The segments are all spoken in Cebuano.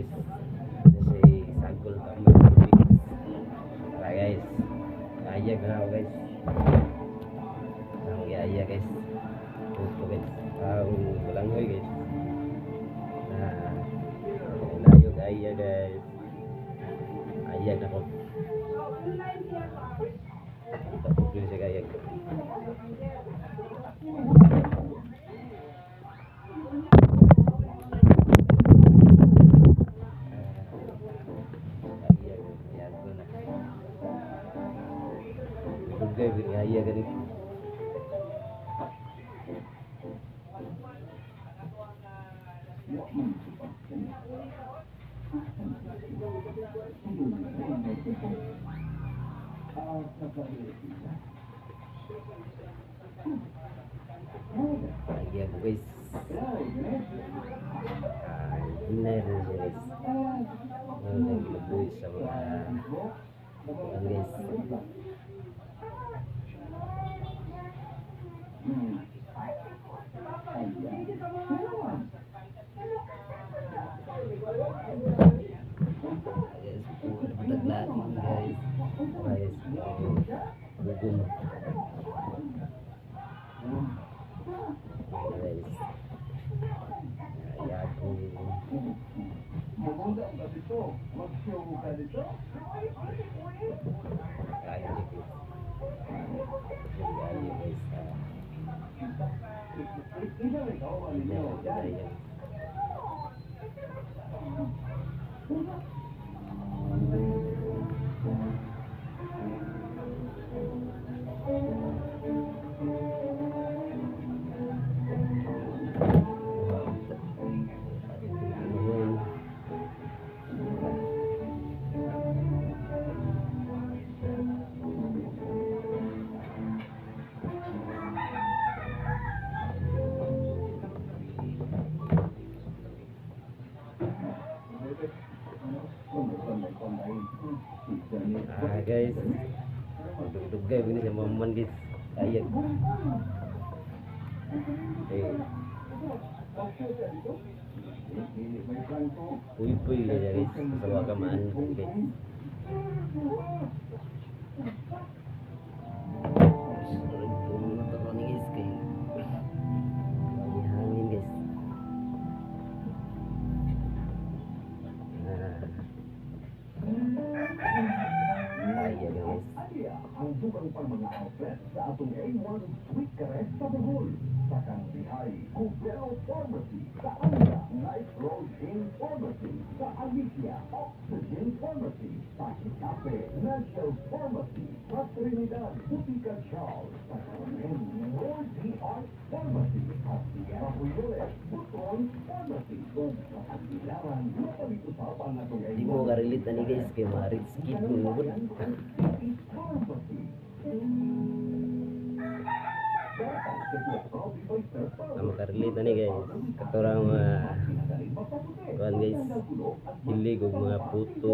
Guys. Kasi sagol ka mo. Tara, guys. Ayag na ako, guys. Ang giaya, guys. Puto, guys. Ang balanghoy, guys. Ah, nayog aya, guys. Ayag ako. Tapos siya gayag. Ayag, ayag ko na. Dugay aya gani. Ayag, guys. Ah, hinay rin siya, guys. Ano lang gilaboy sa mga kuan, guys. Guys, pataglain, guys. Guys, bugong. Guys. Ayago. Kaya guys. Yung guys. Ah, hinay, Ah, guys. Dugdugay gini sa maman, guys. Ayag. Eh. Puy-puy guys. Sa wakamaan, guys. Sorry, ni, guys, kay hangin, guys. Ah. Ayag, guys. Ang dugang pang mga outlet sa atong A1 Sweet Caress sa Bohol, sa Kangbihay, Cubero Pharmacy, sa Anda, Life Road Inn Pharmacy, sa Alicia, Oxygen Pharmacy, sa Getafe, National Pharmacy, sa Trinidad, Butika Charles, sa Carmen, 4DR Pharmacy, at Sierra Huyoles, Butron Pharmacy, ug sa Tagbilaran, mapalit usab ang atong Di mo makarelate ani, guys, kay mga rich kid mo gud. Pharmacy. Ang makarelate ani, guys. Katorang mga kuan, guys. Hilig og mga puto,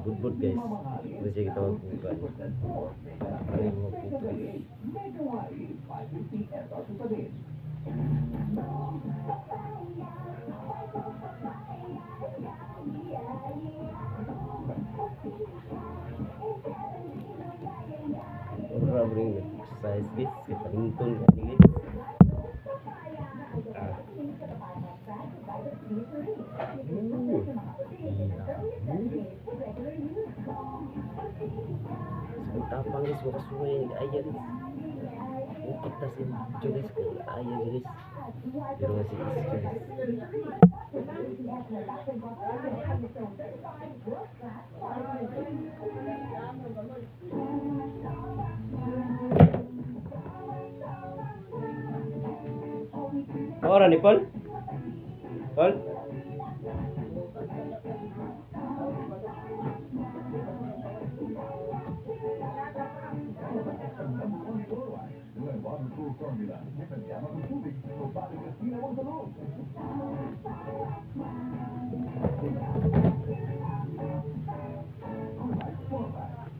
budbud, guys. Ito siya gitawag kung kuan. Ano yung mga puto, guys. Ora bring exercise, guys, kay palington ka ni, guys. Ah. Ooh. Yeah. Sa tapang, guys, makasuway aya, guys. Bukit ta si Joe, guys, kay aya, guys. Pero nga si Joe, guys. Ora ni Paul? Paul?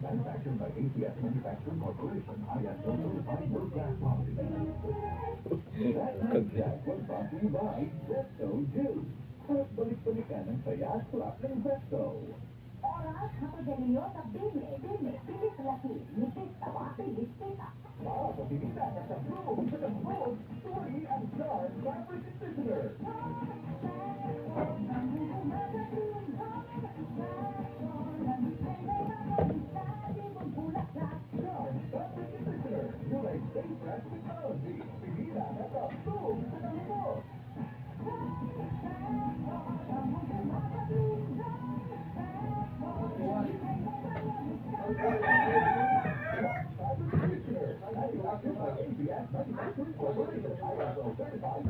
Manufactured by ACS Manufacturing Corporation. ISO certified world-class quality. That was brought to you by Presto Juice. Balik-balik. Gikan ng saya at sarap ng Zesto. Oras kapagaliyo sa bine, bine, bilis laki, nipis tawa, bilis kita. Para sa tinita at sa bloom sa lambot, suri ang Charm Fabric Conditioner. Charm Fabric Conditioner. Dunay Stay Fresh Technology. Pinila at sa bloom sa lambot. Fabric Conditioner. Manufactured by ABS Manufacturing Corporation. ISO certified.